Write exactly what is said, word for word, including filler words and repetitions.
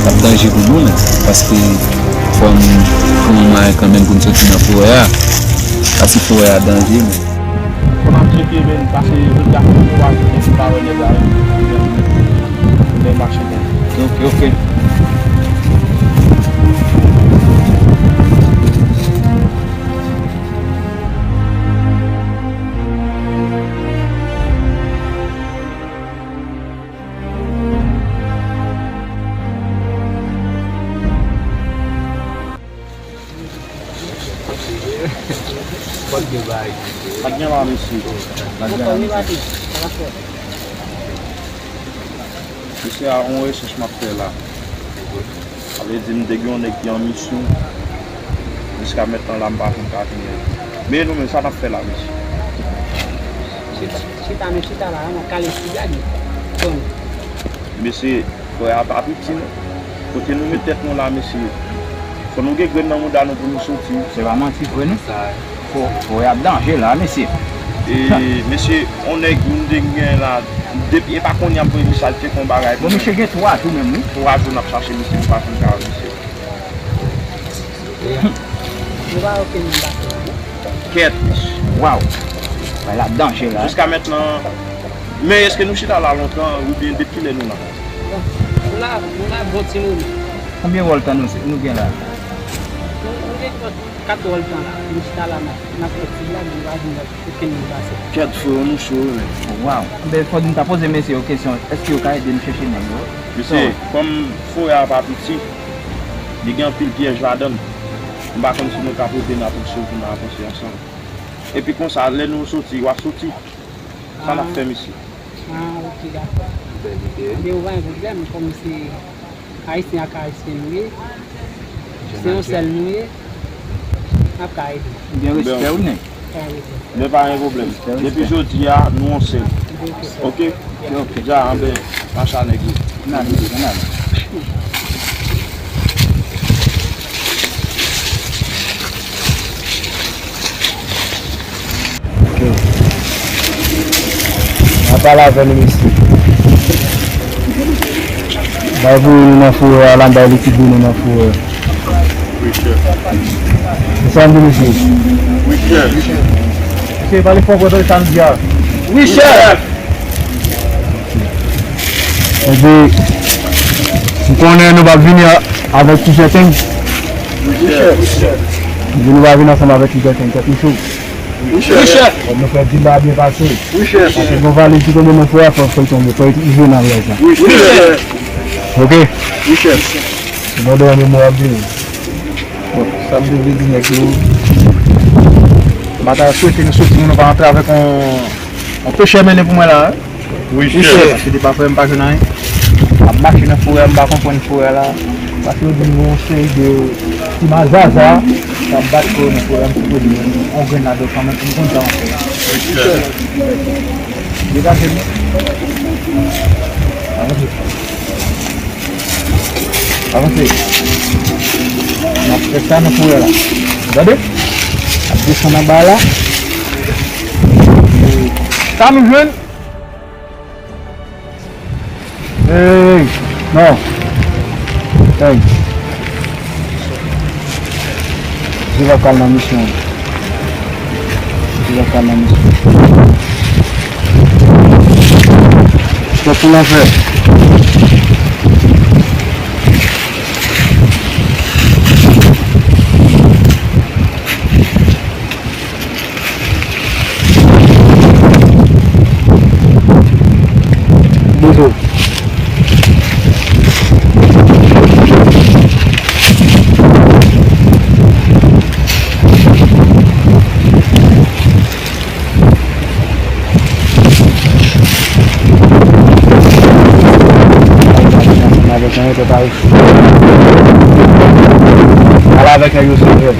Ap danje pou nou, men, paske fò n pran mwayen kanmenm pou n soti nan forè a, paske forè a danje, men. Fò n ap tcheke, men, paske jodi a fò nou ajoute si pa wè nèg la, men, men, men mache, men. Ok, ok. Pa t gen bagay. Pa t gen la, mesye. Pa t gen la, mesye. Mesye, a yon rechèch m ap fè la. Sa vle di m te gen yon nèg ki an misyon. Jiska mentnan la, m pa janm ka jwenn nèg. Men nou menm, sa n ap fè la, mesye? Chita, chita, nou chita la, n ap kale siga, di. Bon. Mesye, frè a pa piti, non. Kote nou met tèt nou la, mesye? Fò nou gen grenn nan mouda nou pou nou soti. Se pa manti vre, non, sa. Fò, fò y ap danje la, mesye. E, mesye, yon nèg moun te gen la, depi, e pa kounye a m voye mesaj, te kon bagay. Bon, misye gen twa jou menm, wi. Twa jou n ap chache misye, nou pa jwenn kay misye. Nou pa wè okenn moun pase la, non? Kèt. Waw. Bagay la danje la. Jiska mentnan. Men èske nou chita la lontan oubyen depi kilè nou la? Bon, nou la, nou la bon ti moman. Konbyen wòl tan nou, nou gen la? Nou, nou gen kat wòl tan la. Nou chita la, n ap, n ap fè ti blag, nou pa jwenn okenn moun pase. Kèt, frè, nou cho wi, men. Waw. Ben, fò nou ta poze mesye yo kesyon, èske yo ka ede nou chèche nèg yo? Mesye, kòm forè a pa piti, li gen anpil pyèj ladan l. M pa konn si nou ka pote n ap soti, n ap avanse ansanm. Epi konsa, lè nou soti, w ap soti. Sa n ap fè, mesye? Ah, ok, dakò. Bèl ide. Men ou pa gen pwoblèm, kòm se Ayisyen ak Ayisyen nou ye, se yon sèl nou ye, n ap ka ede. Gen respè, wi, nèg. Ka ede. Men pa gen pwoblèm. Respè, respè. Depi jodi a, nou yon sèl. Ok, sèl. Ok? Ok. Dja, anben, mache a nèg yo. N ale, n ale. Ok. N a pale avè nou, mesye. Bay voye nou nan forè a la, bay lekip vini nan forè. Wi, chèf. Se sa m di, mesye. Wi, chèf. Mesye, pale fò pou tande sa m di a. Wi, chèf. Epi, m konnen nou p ap vini a, avèk plizyè teng. Wi, chèf. Epi nou pa vini ansanm avèk plizyè teng, tèt nou cho. Wi, chèf. Fòk nou fè dil la byen pase. Wi, chèf. Paske gon valiz ki tonbe nan fò a, fò, fò l tonbe, fò l rive nan valiz la. Wi, chèf. Ok? Wi, chèf. Se bon dèyè memwa ap vini. Bon, sa m te vle di nèg yo, m pa ta swete nou soti, nou pa antre avèk yon, yon pechè mennen pou mwen la, wi. Wi, chèf. Paske depi apre m pa jwenn anyen. M ap mache nan forè a, m pa konprann forè a la. Paske yo di m gen yon seri de ti mazaza k ap bat kò yo nan forè a, m sipoze jwenn yon grenn ladan kanmenm pou m konn sa m ap fè. Wi, chèf. Degaje m. Avanse. Avanse. N ap fè sa nan forè la. Tande? N ap desann anba la. Sa nou jwenn? Hey, non. Hey. Jezi ap pral nan misyon. Jezi ap pral nan misyon. Pèp pou lanfè. Bonjou. Pale avèk nèg yo, silvouplè.